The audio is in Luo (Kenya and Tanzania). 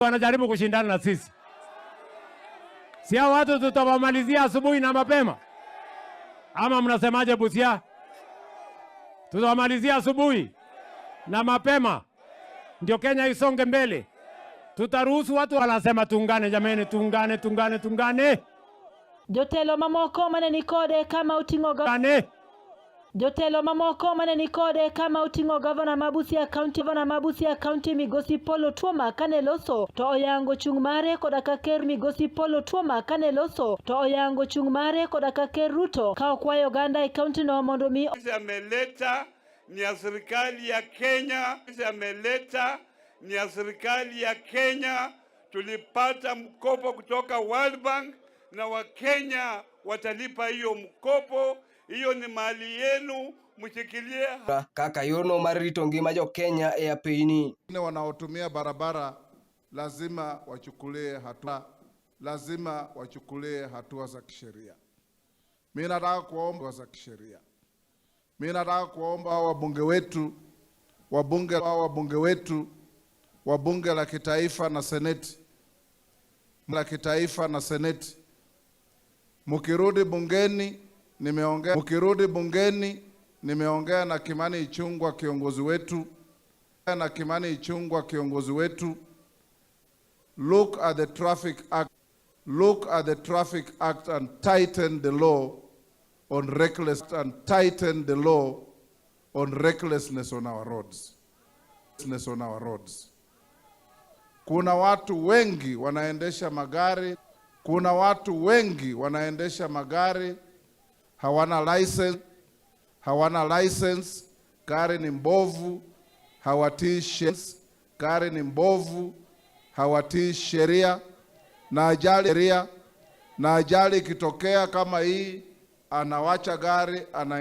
Wanajaribu kushindana na sisi. Si hao watu tutawamalizia asubuhi na mapema, ama mnasemaje Busia? Tutawamalizia asubuhi na mapema, ndio Kenya isonge mbele. Tutaruhusu watu wanasema tuungane, jameni, tuungane, tuungane, tuungane. Jotelo mamoko mane nikode kama oting'o Tuungane. Jotelo mamoko mane nikode kama oting'o gavana ma Busia County, gavana ma Busia County Migosi Paul Otuoma kane loso to oyango chung' mare koda ka ker Migosi Paul Otuoma kane loso to oyango chung' mare koda ka ker Ruto ka okwayo oganda e kaunti no mondo mi Ameleta ni ya serikali ya Kenya, ameleta ni ya serikali ya Kenya. Tulipata mkopo kutoka World Bank na Wakenya watalipa hiyo mkopo. Hiyo ni mali yenu, mshikilie. Kaka yorno mar rito ngima jokenya e apeyni. Wanaotumia barabara lazima wachukulie hatua, lazima wachukulie hatua za kisheria. Mimi nataka kuomba za kisheria. Mimi nataka kuomba wabunge wetu, wabunge wetu wa bunge la kitaifa na seneti, la kitaifa na seneti, mkirudi bungeni, nimeongea, mkirudi bungeni, nimeongea na Kimani Ichung'wah kiongozi wetu, na Kimani Ichung'wah kiongozi wetu, look at the traffic act, look at the traffic act and tighten the law on reckless and tighten the law on recklessness on our roads. On our roads. Kuna watu wengi wanaendesha magari, kuna watu wengi wanaendesha magari hawana license, hawana license, gari ni mbovu, hawatii sheria, gari ni mbovu, hawatii sheria, na ajali sheria, na ajali ikitokea kama hii, anawacha gari ana